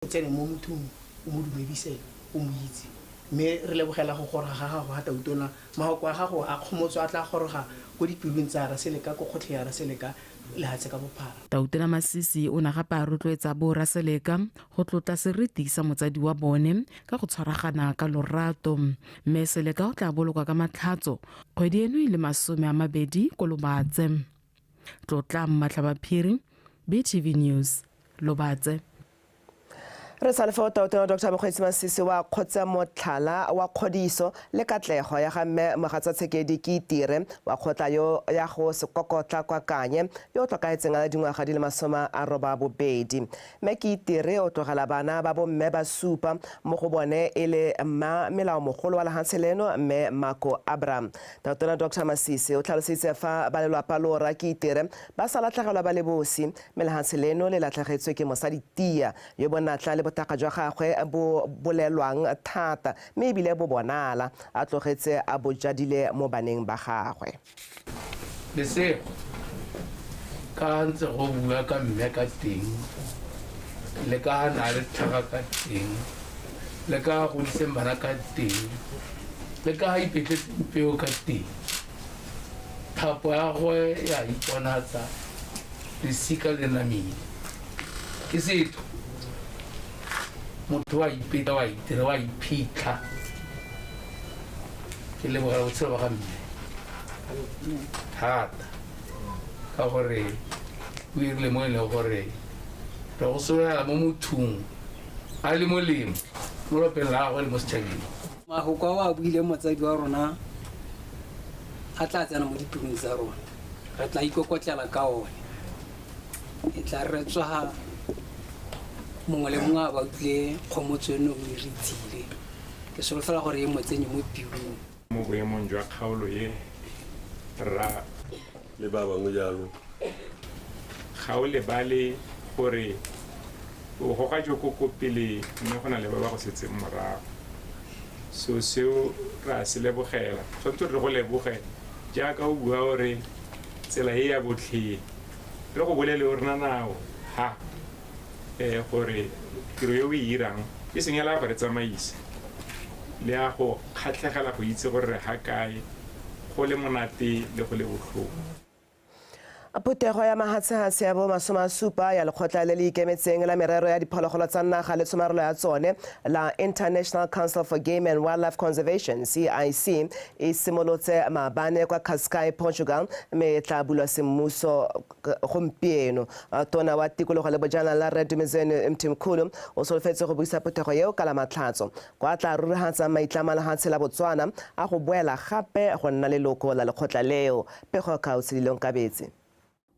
Tsene mo mothong o mo dumedise o mo itse, mme re lebogela go goroga ga gago ga Tautona. Mahoko a gago a kgomotso a tla goroga ko dipelong tsa Raseleka, ko kgotlhe ya Raseleka, lehatshe ka bophara. Tautona Masisi o ne gape a rotloetsa bo Raseleka go tlotla seriti sa motsadi wa bone ka go tshwaragana ka lorato. Mme Seleka o tla bolokwa ka Matlhatso kgwedi eno e le 20 ko Lobatse. Tlotla Mmatlhabaphiri, BTV News, Lobatse. Re sa le fo, Tautona Dr Mokgweetsi Masisi wa kgotsa motlhala wa kgodiso le katlego ya ga mme Mogatsa Tshekedi ke Itire wa kgotla yo ya go Sekokotla kwa Kanye, yo o tlhokahetseng a le dingwaga di le 82. Mme ke Itire o tlogela bana ba bomme ba supa, mo go bone e le mma melao mogolo wa lehatshe leno, mme Mako Abraham. Tautona Dr Masisi o tlhalositse fa ba lelwapa loora ke Itire ba sa latlhegelwa ba le bosi, mme lehatshe leno le latlhegetswe ke mosadi tia yo bonatla le bothakga jwa gagwe bo bolelwang thata mme ebile bo bonala a tlogetse a bo jadile mo baneng ba gagwe. Lesego ka ntse go bua ka mme ka teng, le ka na le tlhaga ka teng, le ka godiseng bana ka teng, le ka ipetletseng peo ka teng, thapo ya gagwe ya iponatsa, lesika le namile. Ke setho motho wa ipeta, wa itira, wa iphitlha. Ke lebogela botshelo ba ga mme thata, ka gore o irile mo e leng gore re go sologela mo mothong a le molemo mo lapeng la gagwe le mo setšhabeng. Mafoko a o a buileng motsadi wa rona a tla tsena mo dipelong tsa rona, re tla ikokotlela ka one. E tla re tswa mongwe le mongwe a ba utlwile kgomotso eno o e re tsile, ke solofela gore e mo tsenye mo pelong. Mo boemong jwa kgaolo e, rra le ba bangwe jalo. Ga o lebale gore o goga joko ko pele, mme go na le ba ba go setseng morago. So seo re a se lebogela, tshwanetse re go leboge jaaka o bua gore tsela e ya botlhe, re go bolele o rena nao ha gore tiro e o e irang e seng ela go re tsamaisa le ya go kgatlhegela go itse gore re ga kae, go le monate le go le botlhoko. Phuthego ya mahatshehatshe ya bo 70 ya lekgotla le le ikemetseng la merero ya diphologolo tsa naga le tshomarelo ya tsone la International Council for Game and Wildlife Conservation, CIC, e simolotse maabane kwa Cascais, Portugal, mme e tla bulwa semmuso gompieno. Tona wa tikologo le bojanala, Rre Dumezweni Mthimkhulu, o solofetse go buisa phuthego eo ka la Matlhatso, kwa tla rurigatsang maitlamo a lehatshe la Botswana a go boela gape go nna leloko la lekgotla leo. Pego ka o Tshedilong Kabetse.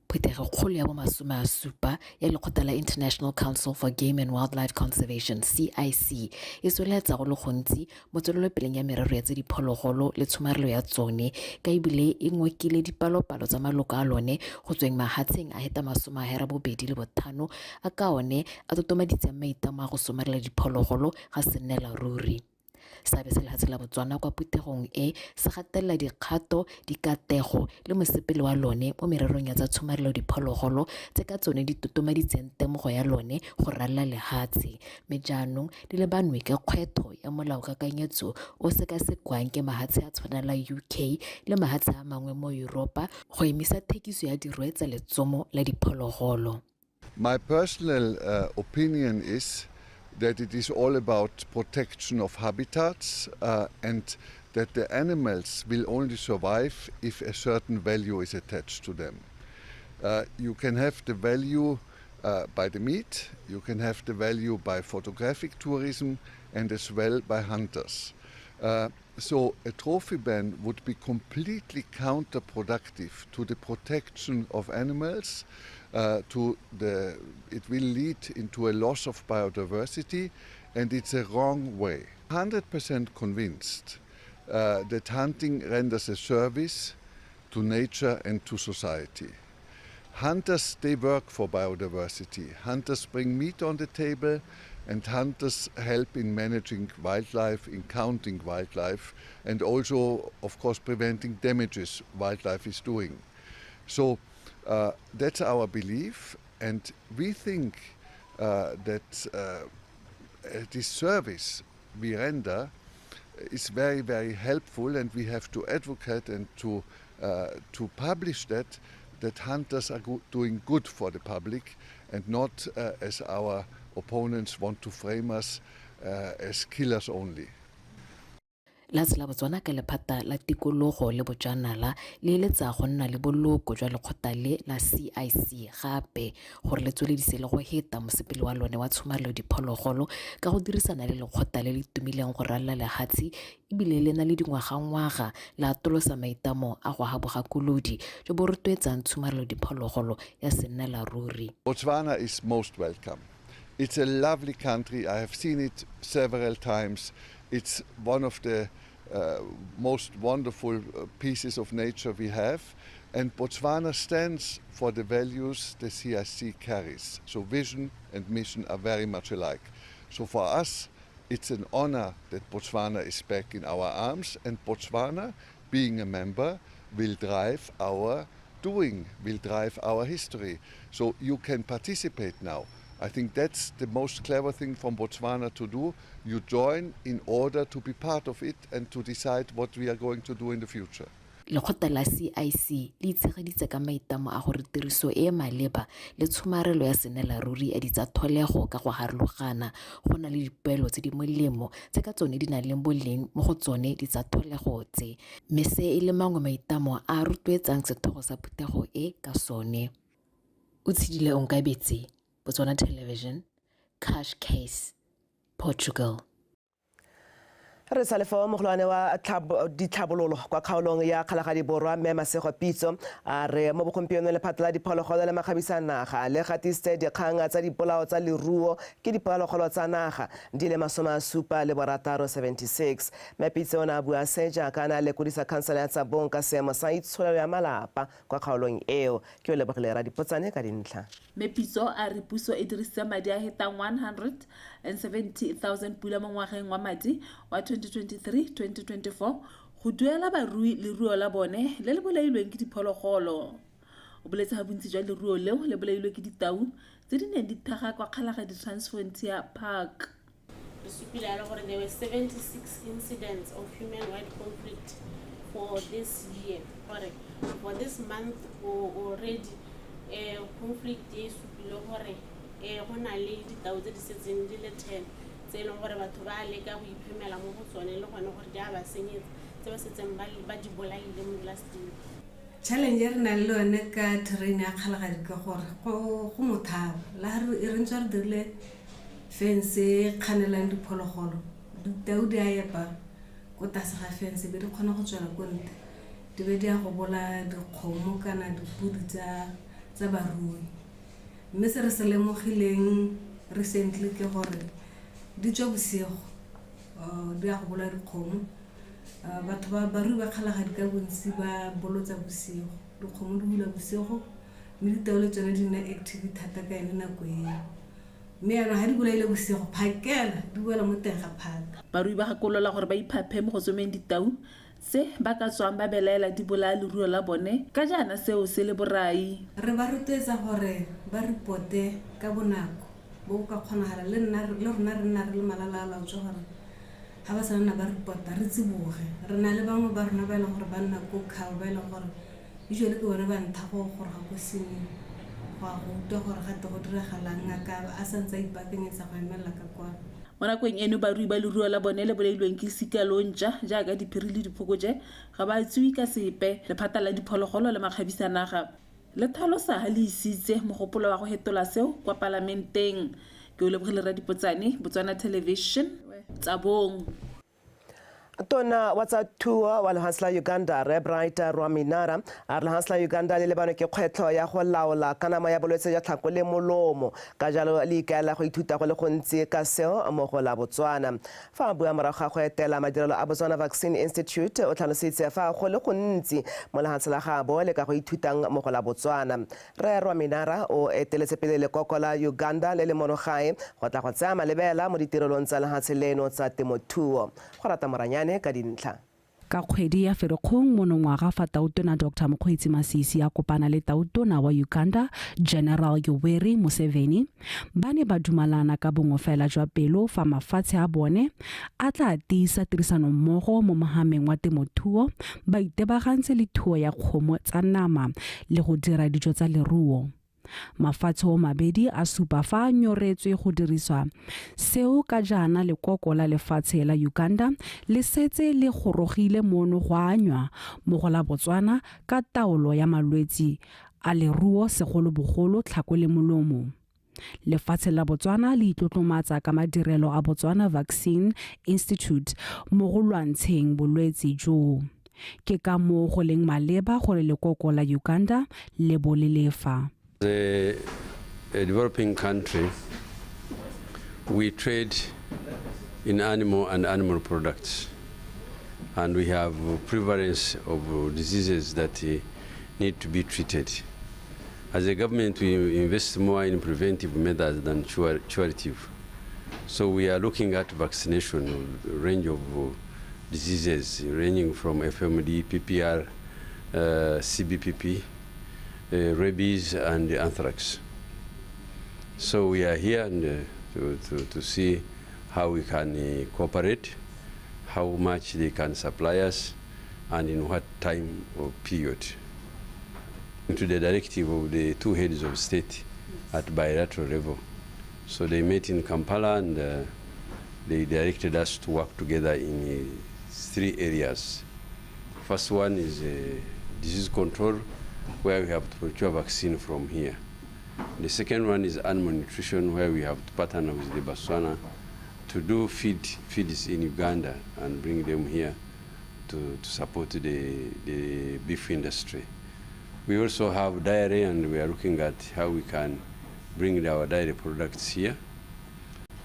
Phuthego kgolo ya bo 70 ya lekgotla la International Council for Game and Wildlife Conservation, CIC, e tsweletsa go le gontsi mo tswelelopeleng ya merero ya tse diphologolo le tshomarelo ya tsone, ka ebile e ngokile dipalopalo tsa maloko a lone go tsweng mahatsheng a heta 85 a ka one a totomaditseng maitlamo a go somarela diphologolo ga sennela ruri. Seabe sa lehatshe la Botswana kwa phuthegong e se gatelela dikgato, dikatego le mosepele wa lone mo mererong ya tsa tshomarelo diphologolo tse ka tsone di totomaditseng temogo ya lone go ralala lehatshe, mme jaanong di lebanwe ke kgwetho ya molaokakanyetso o sekasekwang ke mahatshe a tshwana la UK le mahatshe a mangwe mo Yuropa go emisa thekiso ya dirwe tsa letsomo la diphologolo. My personal opinion is that it is all about protection of habitats and that the animals will only survive if a certain value is attached to them. You can have the value by the meat, you can have the value by photographic tourism and as well by hunters. So a trophy ban would be completely counterproductive to the protection of animals. It will lead into a loss of biodiversity, and it's a wrong way. 100% convinced that hunting renders a service to nature and to society. Hunters, they work for biodiversity. Hunters bring meat on the table, and hunters help in managing wildlife, in counting wildlife, and also, of course, preventing damages wildlife is doing. So that's our belief, and we think that this service we render is very, very helpful, and we have to advocate and to publish that hunters are doing good for the public and not as our opponents want to frame us as killers only. Lehatshe la Botswana ka lephata la tikologo le bojanala le eletsa go nna le boloko jwa lekgotla le la CIC gape gore le tsweledise le go heta mosepele wa lone wa tshomarelo diphologolo ka go dirisana le lekgotla le le tumileng go ralala lehatshe ebile le na le dingwagangwaga le atolosa maitamo a go aga bogakolodi jo bo rotloetsang tshomarelo diphologolo ya sennela ruri. Botswana is most welcome. It's a lovely country. I have seen it several times. It's one of the most wonderful pieces of nature we have, and Botswana stands for the values the CIC carries. So vision and mission are very much alike. So for us, it's an honor that Botswana is back in our arms, and Botswana, being a member, will drive our doing, will drive our history. So you can participate now. I think that's the most clever thing from Botswana to do. You join in order to be part of it and to decide what we are going to do in the future. Lekgotla la CIC le itshegeditse ka maitamo a gore tiriso e e maleba le tshomarelo ya sennelaruri ya ditsa tlholego ka go harologana go na le dipoelo tse di molemo tse ka tsone di nang le boleng mo go tsone ditsa tlholego tse, mme se e le mangwe maitamo a a rotloetsang setlhogo sa phuthego e ka sone. O tshedile Onkabetse, Botswana Television, Cash Case, Portugal. Re sa le fao mogolwane wa ditlhabololo kwa kgaolong ya Kgalagadi Borwa mme Masego Pitso a re mo bogompieno lephata la diphologolo le makgabisa naga le gatisitse dikgang tsa dipolao tsa leruo ke diphologolo tsa naga di le 76 76. Mme Pitso o ne a bua se jaaka a ne a lekodisa khansele ya Tsabong ka seemo sa itsholelo ya malapa kwa kgaolong eo. Ke o lebogile Radipotsane ka dintlha. Mme Pitso a re puso e dirisitse madi a hetang 170,000 pula mo ngwageng wa madi wa 2023-2024 go duela barui leruo la bone le le bolailweng ke diphologolo. O boletse ga bontsi jwa leruo leo le bolailwe ke ditau tse di neng di thaga kwa Kgalagadi Transfrontier Park. Re supile yalo gore there were 76 incidents of human wild conflict for this year, gore for this month already conflict e supile gore go na le ditau tse di setseng di le 10 tse e leng gore batho ba leka go iphemela mo go tsone le gone gore di a ba senyetsa tse ba setseng ba di bolaile mo last year. Challenge e re nang le yone ka terrain ya Kgalagadi ke gore go mothaba la re ntse re dirile fence e kganelang diphologolo, ditau di a epa ko tlase ga fence be di kgona go tswela ko ntle di be di ya go bolaya dikgomo kana dipudi tsa barui. Mme se re se lemogileng recently ke gore di tswa bosigo di ya go bolaya dikgomo. Batho ba barui ba Kgalagadi ka bontsi ba bolotsa bosigo, dikgomo di bula bosigo mme ditau le tsone di nna active thata ka yone nako eo. Mme jaanong ga di bolaile bosigo phakela di boela mo teng ga phaka. Barui ba gakolola gore ba iphaphe mo go tsomeng ditau tse ba ka tswang ba belaela di bolaya leruo la bone ka jaana seo se le borai. Re ba rotloetsa gore ba reporte ka bonako bo ka kgonagala le nna le rona re nna re le malala a laotswe gore ga ba sa nna ba reporta re tsiboge. Re na le bangwe ba rona ba e leng gore ba nna ko kgao ba e leng gore usually ke bone ba ntha go goroga ko seneng go a go utlwa gore gate go diragalang ngaka a santse a ipaakanyetsa go emelela ka kwa. Mo nakong eno barui ba leruo la bone le bolailweng ke sika lontša jaaka diphiri le diphokoje ga ba tsewe ka sepe. Lephata la diphologolo le makgabisa naga le tlhalosa ha le isitse mogopolo wa go hetola seo kwa palamenteng. Ke o lebogile Radipotsane, Botswana Television, Tsabong. Tona wa tsa thuo wa lehatshe la Uganda Rre Bright Rwaminara a re lehatshe la Uganda le lebanwe ke kgwetlho ya go laola kanamo ya bolwetse jwa tlhako le molomo, ka jalo le ikaelela go ithuta go le gontsi ka seo mo go la Botswana. Fa a bua morago ga go etela madirelo a Botswana Vaccine Institute o tlhalositse fa go le gontsi mo lehatshe la gaabo le ka go ithutang mo go la Botswana. Rre Rwaminara o eteletse pele lekoko la Uganda le le mono gae go tla go tsaya malebela mo ditirelong tsa lehatshe leno tsa temothuo. Go rata Moranyane ka dintlha. Ka kgwedi ya Ferikgong monongwaga fa Tautona Dr Mokgweetsi Masisi a kopana le Tautona wa Uganda General Yoweri Museveni, ba ne ba dumalana ka bongwefela jwa pelo fa mafatshe a bone a tla tiisa tirisanommogo mo mohameng wa temothuo ba itebagantse le thuo ya kgomo tsa nama le go dira dijo tsa leruo. Mafatshe o mabedi a supa fa a nyoretswe go diriswa seo ka jaana lekoko la lefatshe la Uganda le setse le gorogile mono go anywa mo go la Botswana ka taolo ya malwetsi a leruo segolobogolo tlhako le molomo. Lefatshe la Botswana le itlotlomatsa ka madirelo a Botswana Vaccine Institute mo go lwantsheng bolwetsi jo. Ke ka moo go leng maleba gore lekoko la Uganda le bo le lefa. As a developing country, we trade in animal and animal products, and we have prevalence of diseases that need to be treated. As a government, we invest more in preventive measures than curative. So we are looking at vaccination of a range of diseases ranging from FMD, PPR, CBPP, rabies and anthrax. So we are here and, to see how we can cooperate, how much they can supply us, and in what time or period. Into the directive of the two heads of state at bilateral level. So they met in Kampala and they directed us to work together in three areas. First one is disease control, where we have to procure vaccine from here. The second one is animal nutrition, where we have to partner with the Botswana to do feeds in Uganda and bring them here to support the beef industry. We also have dairy, and we are looking at how we can bring our dairy products here.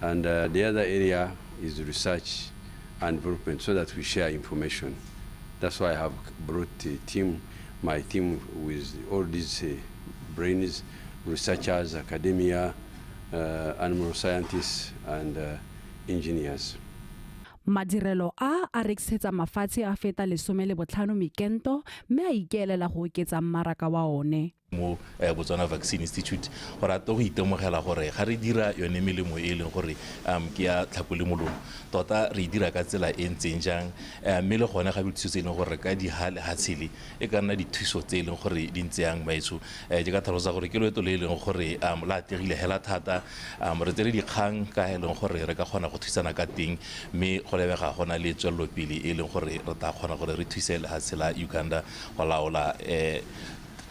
And the other area is research and development, so that we share information. That's why I have brought the team, my team with all these brains, researchers, academia, animal scientists, and engineers. Madirelo a a rekisetsa mafatshe a feta 15 mekento mme a ikeelela go oketsa mmaraka wa one. Mo Botswana Vaccine Institute go rata go itemogela gore ga re dira yone melemo e leng gore ke ya tlhako le molomo, tota re dira ka tsela e ntseng jang, mme le gone gape dithuso tse e leng gore ka di ha lehatshele e ka nna dithuso tse e leng gore di ntse yang maetsho. Ke ka tlhalosa gore ke loeto le e leng gore la atlegile hela thata, re tsere dikgang ka e leng gore re ka kgona go thusana ka teng, mme go lebega gona le tswelelopele e leng gore re tla kgona gore re thuse lehatshe la Uganda go laola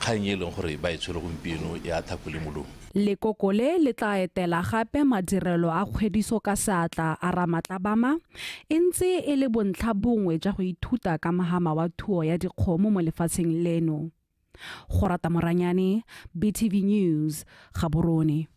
kgang e leng gore ba e tshwere gompieno ya tlhako le molomo. Lekoko le le tla etela gape madirelo a kgwediso ka seatla a Ramatlabama e ntse e le bontlha bongwe jwa go ithuta ka mohama wa thuo ya dikgomo mo lefatsheng leno. Gorata Moranyane, BTV News, Gaborone.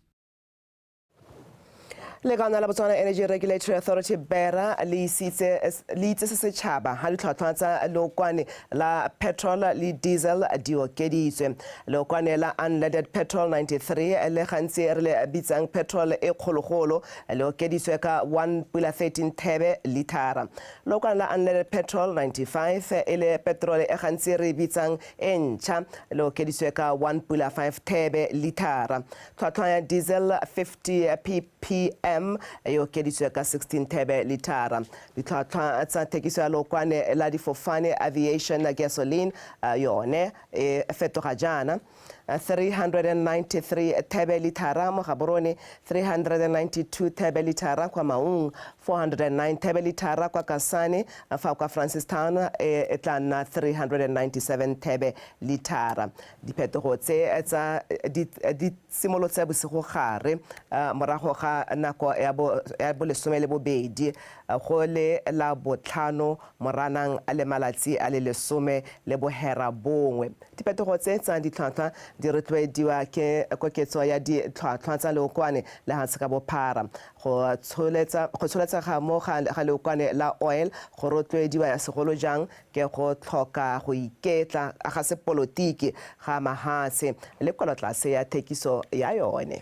Lekala la Botswana Energy Regulatory Authority BERA le itse setšhaba ha ditlhwatlhwa tsa leokwane la petrol le diesel di okeditswe. Leokwane la unleaded petrol 93 le gantsi re le bitsang petrol e kgologolo le okeditswe ka 1.13 thebe litara. Leokwane la unleaded petrol 95 e le petrol e gantsi re bitsang e ntšha le okeditswe ka 1.5 thebe litara. Tlhwatlhwa ya diesel 50 ppm e okeditswe ka 16 thebe litara. Ditlhwatlhwa tsa thekiso ya leokwane la difofane aviation gasoline yone e fetoga jaana 393 thebe litara mo Gaborone, 392 thebe litara kwa Maung, 409 thebe litara kwa Kasane, fa kwa Francistown e tla nna 397 thebe litara. Diphetogo tse tsa di simolotse bosigo gare morago ga nako ya bo 12 go le la botlhano Moranang a le malatsi a le 19. Diphetogo tse tsa ditlhwatlhwa di rotloediwa ke koketso ya ditlhwatlhwa tsa leokwane le lehatshe ka bophara. Go tsholetsa mo ga leokwane la oil go rotloediwa segolo jang ke go tlhoka go iketla ga sepolotiki ga mahatshe le kwelotlase ya thekiso ya yone.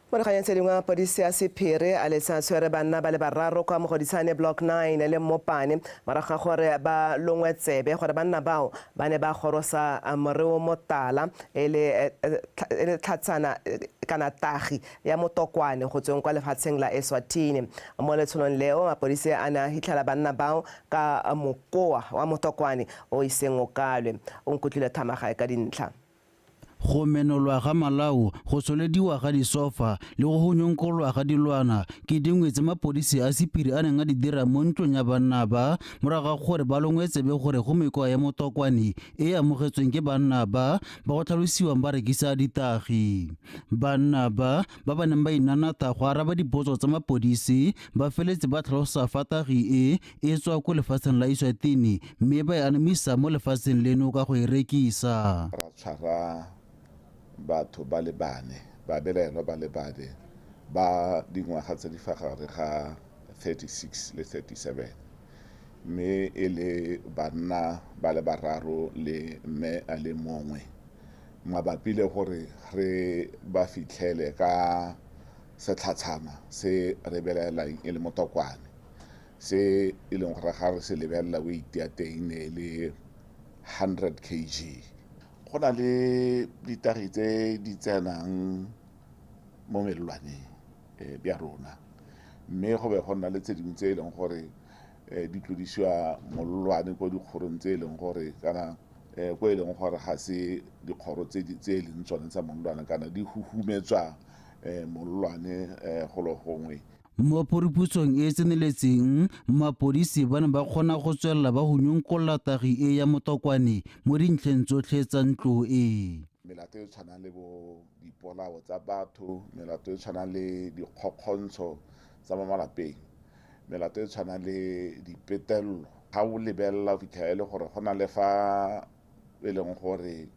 Mo dikganyeng tse dingwe, mapodisi a sephiri a letsa tshwere banna ba le bararo kwa Mogoditshane Block 9 le Mmopane morago ga gore ba longwe tsebe gore banna bao ba ne ba gorosa moreo motala e le tlhatsana kana tagi ya motokwane go tsweng kwa lefatsheng la Eswatini. Mo letsholong leo, mapodisi a ne a hitlhela banna bao ka mokoa wa motokwane o iseng o kalwe. O nkutlwile Thamagae ka dintlha. Go menolwa ga malao, go tsholediwa ga disofa le go hunyonkolwa ga dilwana ke dingwe tse mapodisi a sephiri a neng a di dira mo ntlong ya banna ba morago ga gore ba longwe tsebe gore go mekwa ya motokwane e amogetsweng ke banna ba ba go tlhalosiwang ba rekisa ditagi. Banna ba ba neng ba inanatha go araba dipotso tsa mapodisi ba feletse ba tlhalosa fa tagi e e tswa ko lefatsheng la Eswatini mme ba e anamisa mo lefatsheng leno ka go e rekisa. Ra tshwara batho ba le bane, ba belaelwa ba le bane ba dingwaga tse di fa gare ga 36 le 37, mme e le banna ba le bararo le mme a le mongwe, mabapi le gore re ba fitlhele ka setlhatshana se re belaelang e le motokwane, se e leng gore ga re se lebelela weight ya teng ne e le 100 kg. Go na le ditagi tse di tsenang mo melelwaneng ya rona, mme go be go nna le tse dingwe tse e leng gore di tlodisiwa molelwane ko dikgorong tse e leng gore kana ko e leng gore ga se dikgoro tse e leng tsone tsa molelwane kana di huhumetswa molelwane golo gongwe. Mo phuruphutsong e e tseneletseng, mapodisi ba ne ba kgona go tswelela ba hunyonkolla tagi e ya motokwane mo dintlheng tsotlhe tsa ntlo e. Melato e tshwanang le bo dipolao tsa batho, melato e tshwanang le dikgokgontsho tsa mo malapeng, melato e tshwanang le dipetelelo. Ga o lebelela o fitlhela e le gore go na le fa e leng gore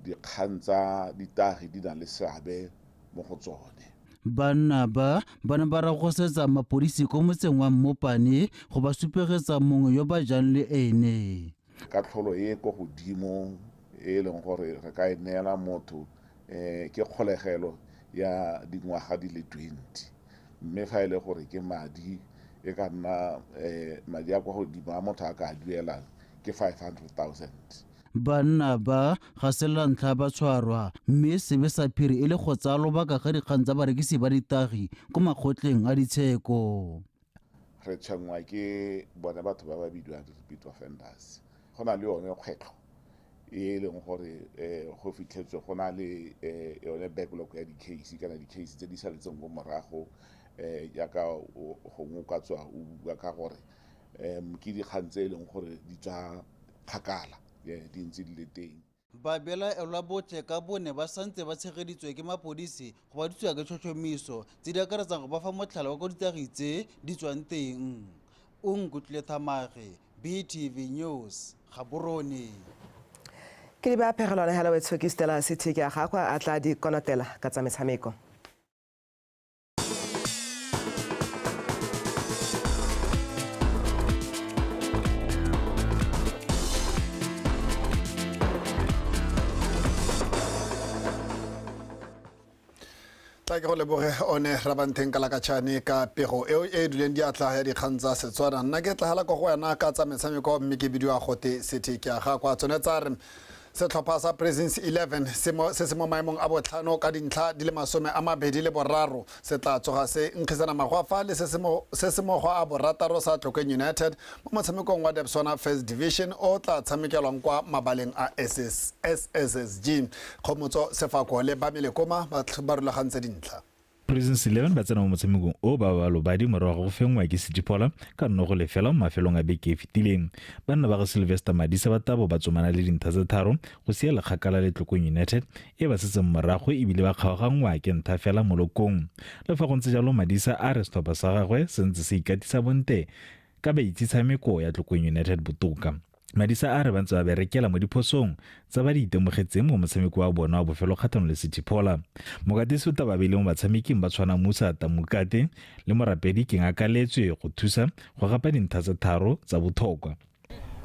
dikgang tsa ditagi di na le seabe mo go tsone. Banna ba ba ne ba ragosetsa mapodisi ko motseng wa Mmopane go ba supegetsa mongwe yo ba jang le ene. Katlholo e ko godimo e leng gore re ka e neela motho ke kgolegelo ya dingwaga di le 20, mme fa e le gore ke madi e ka nna madi a kwa godimo a motho a ka duelang ke 500,000. Banna ba ga se la ntlha ba tshwarwa, mme sebe sa phiri e le go tsaya lobaka ga dikgang tsa barekisi ba ditagi ko makgotleng a ditsheko. Re tshwenngwa ke bone batho ba ba bidiwang repeat offenders. Go na le yone kgwetlho e leng gore go fitlhetswe go na le yone backlog ya di-case kana di-case tse di saletseng ko morago, jaaka gongwe o ka tswa o bua ka gore ke dikgang tse e leng gore di tswa kgakala, di ntse di le teng. Babelaelwa botlhe ka bone ba santse ba tshegeditswe ke mapodisi go ba dutsiwa ke tlhotlhomiso tse di akaretsang go ba fa motlhala wa ko ditagi tse di tswang teng. O nkutlwile Thamage, BTV News, Gaborone. Ke di ba phegelwana hela wetsho ke Stella City ke a gagwe a tla di konotela ka tsa metshameko. Tla ke go leboge one Rabantheng Kalakatšhane ka pego eo e duleng diatla ya dikgang tsa Setswana. Nna ke tlagala ko go wena ka tsa metshameko mme ke bidiwa gote City ke a ga kwa tsone tsa re setlhopha sa Prisons 11 se se mo maemong a botlhano ka dintlha di le 23 se tla tsoga se nkgisana magwafa le se se mo go a borataro sa Tlokeng United mo motshamekong wa Debswana First Division o tla tshamekelwang kwa mabaleng a SSSG. Kgomotso Sefako le Bamele Koma ba rulagantse dintlha. Prisons 11 ba tsena mo motshamekong o ba ba lobadi morago go fenngwa ke City Pola ka 0-0 mo mafelong a beke e fetileng. Banna ba ga Sylvester Madisa ba tabo ba tsomana le dintlha tse 3 go siela kgakala le Tlokong United e ba setseng morago ebile ba kgaoganngwa ke ntlha fela mo lokong. Le fa go ntse jalo, Madisa a re setlhopha sa gagwe se ntse se ikatisa bonte ka ba itse tshameko ya Tlokong United botoka. Madisa a re ba ntse ba berekela mo diphosong tsa ba di itemogetseng mo motshameko wa bona wa bofelo kgatlhanong le City Pola. Mokatisi o tababile mo batshameking ba tshwana Musa Tamukate le Morapedi Kengakaletswe go thusa go gapa dintlha tse 3 tsa botlhokwa.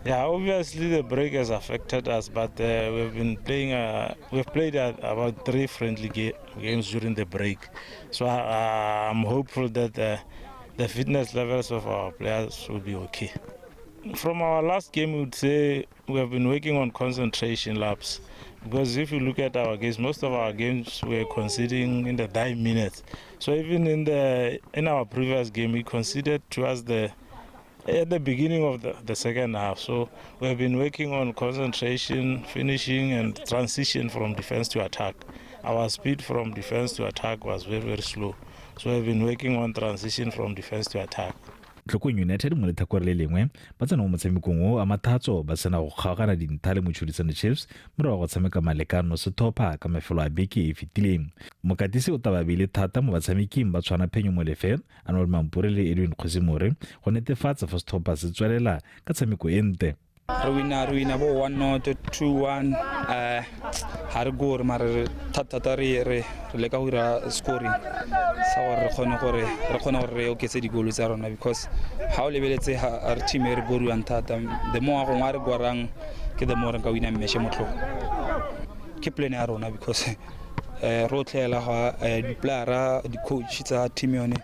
Yeah, obviously the break has affected us, but we've been playing. We've played about 3 friendly games during the break, so I'm hopeful that the fitness levels of our players will be okay. From our last game, we would say we have been working on concentration laps, because if you look at our games, most of our games we were conceding in the dying minutes. So even in our previous game, we conceded towards the at the beginning of the second half. So we have been working on concentration, finishing, and transition from defense to attack. Our speed from defense to attack was very, very slow. So we have been working on transition from defense to attack. Tlokong United mo letlhakore le lengwe ba tsena mo motshamekong o a mathatso ba sena go kgaogana dintlha le Mochudisane Chiefs morago go tshameka malekano setlhopha ka mafelo a beke e fetileng. Mokatisi o tababile thata mo batshameking ba tshwana Phenyo Molefe, Arnold Mampure le Edwin Kgosimore go netefatsa fa setlhopha se tswelela ka tshameko e ntle. Re wina bo 1-0, 2-1, ha re gore mare thata re leka go dira scoring sa gore re kgone gore re oketse digolo tsa rona, because ha o lebeletse ha re team e re goriwang thata, the more gongwe re gorang ke the more re ka wina match motlhofo. Ke plan ya rona because rotlhe hela ga di-playera, di-coach tsa team yone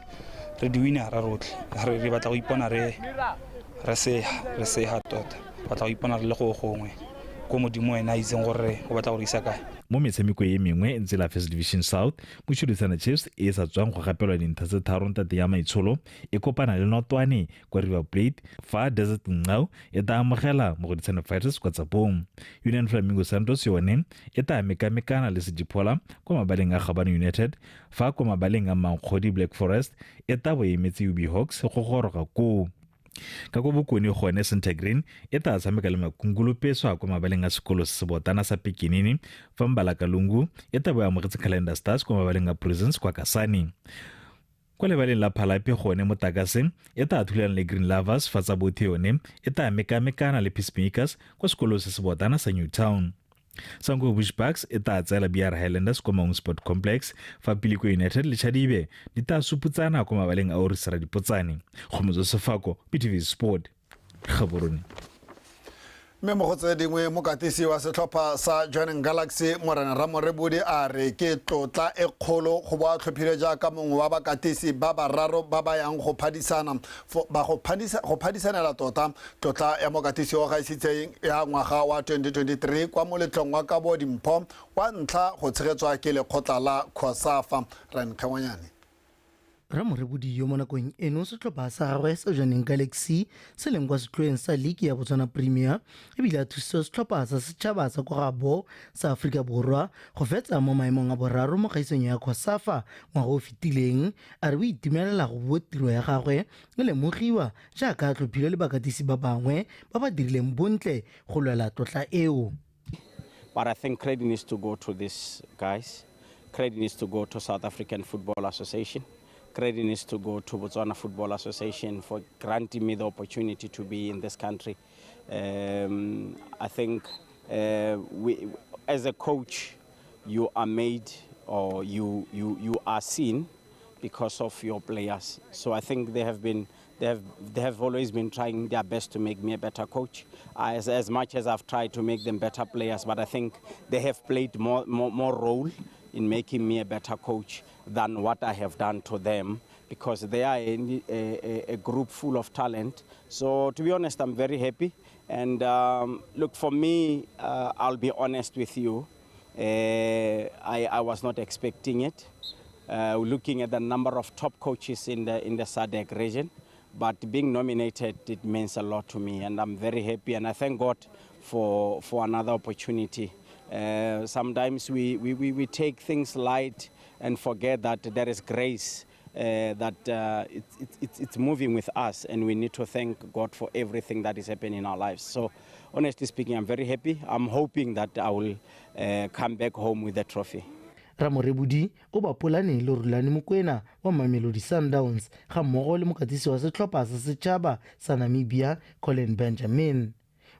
re di winner rotlhe, re batla go ipona re seha tota, batla go ipona re le go gongwe ko modimo ena a itseng gore o batla go re isa kae. Mo metshameko e mengwe e ntse la First Division South, Mochudisane Chiefs e sa tswang go gapelwa dintlha tse 3 ntate ya maitsholo e kopana le Notwane kwa River Plate, fa Desert Ngau e tla amogela Mogoditshane Fighters kwa Tsapong. Union Flamingo Santos yone e tla mekamekana le Sediphola kwa mabaleng a Gabane United, fa kwa mabaleng a Mankgodi Black Forest e tla bo emetse UB Hawks go goroga koo. Ka ko bokone gone Center Green e tla tshameka le Makungulupeswa kwa mabaleng a sekolo se sebotana sa Pikinini, fa Mbalakalungu e tla bo amogetse Calendar Stars kwa mabaleng a Prisons kwa Kasane. Kwa lebaleng la Phalape gone Motakase e tla thulana le Green Lovers, fa tsa bothe yone e tla mekamekana le Peacemakers kwa sekolo se sebotana sa Newtown. Sango Bushbucks e tla tseela BR Highlanders kwa Maung Sport Complex, fa Piliko United le Chadibe di tla suputsana kwa mabaleng a Orisera Dipotsane. Kgomotso Sefako, BTV Sport, Gaborone. Mme mo go tse dingwe, mokatisi wa setlhopha sa Jwaneng Galaxy Morena Ramorebodi a re ke tlotla e kgolo go bo a tlhophile jaaka mongwe wa bakatisi ba bararo ba ba yang go phadisana go phadisanela tota tlotla ya mokatisi o gaisitseng ya ngwaga wa 2023 kwa moletlong wa kabo dimpho wa ntlha go tshegetswa ke lekgotla la COSAFA. Rankgwanyane. Ramorebodi yo mo nakong eno setlhopha sa gagwe sa Jwaneng Galaxy se leng kwa setlhoeng sa league ya Botswana Premier ebile a thusitse setlhopha sa setšhaba sa kwa gabo sa Aforika Borwa go fetsa mo maemong a boraro mo kgaisanong ya COSAFA ngwaga o fetileng. A re o itumelela go bo tiro ya gagwe e lemogiwa jaaka a tlhophile le bakatisi ba bangwe ba ba dirileng bontle go lwela tlotla eo. But I think credit needs to go to these guys. Credit needs to go to South African Football Association. Credit needs to go to Botswana Football Association for granting me the opportunity to be in this country. I think we, as a coach, you are made or you are seen because of your players. So I think they have always been trying their best to make me a better coach. As much as I've tried to make them better players, but I think they have played more role in making me a better coach than what I have done to them, because they are a group full of talent. So to be honest, I'm very happy. And look, for me, I'll be honest with you, I was not expecting it. Looking at the number of top coaches in the SADC region, but being nominated, it means a lot to me, and I'm very happy, and I thank God for another opportunity. Sometimes we take things light and forget that there is grace, that it's moving with us, and we need to thank God for everything that is happening in our lives. So honestly speaking, I'm very happy. I'm hoping that I will come back home with the trophy. Ramorebodi o bapolane le Rulani Mokwena wa Mamelodi Sundowns ga mmogo le mokatisi wa setlhopha sa setšhaba sa Namibia Colin Benjamin.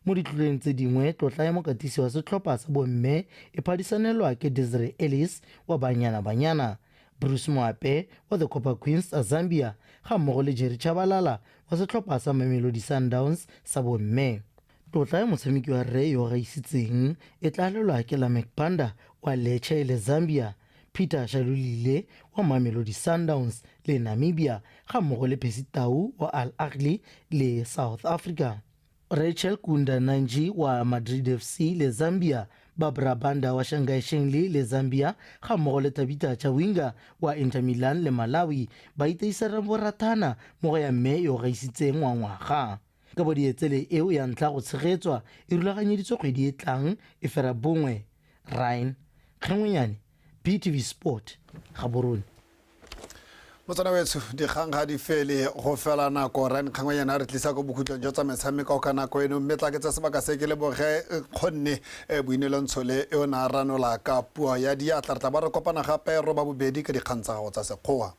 Mo ditloleng tse dingwe, tlotla ya mokatisi wa setlhopha sa bomme e phadisanelwa ke Desiree Ellis wa Banyana Banyana, Bruce Moape wa the Copper Queens a Zambia ga mmogo le Jerry Tshabalala wa setlhopha sa Mamelodi Sundowns sa bomme. Tlotla ya motshameki wa rre yo gaisitseng e tla lelwa ke Lameck Banda wa Lecce le Zambia, Peter Shalulile wa Mamelodi Sundowns le Namibia ga mmogo le Percy Tau wa Al Ahly le South Africa. Rachel Kunda Nanji wa Madrid FC le Zambia, Barbara Banda wa Shanghai Shengli le Zambia ga mmogo le Tabitha Chawinga wa Inter Milan le Malawi ba iteisera borathana mo go ya mme yo gaisitseng wa ngwaga. Ka bo dietsele eo ya ntlha go tshegetswa e rulaganyeditswe kgwedi e tlang e fera bongwe. Ryan Kgengwenyane, BTV Sport, Gaborone. Motswana wetsho, dikgang ga di fele go fela nako. Ryan Kgangwenyane a re tlisa ko bokhutlong jwa tsa metshameko ka nako eno, mme tla ke tsa sebaka se ke leboge kgonne boinelontshole e o ne a ranola ka puo ya diatla. Re tla ba re kopana gape roba bobedi ka dikgang tsa gago tsa sekgowa.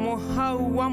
Mohau wa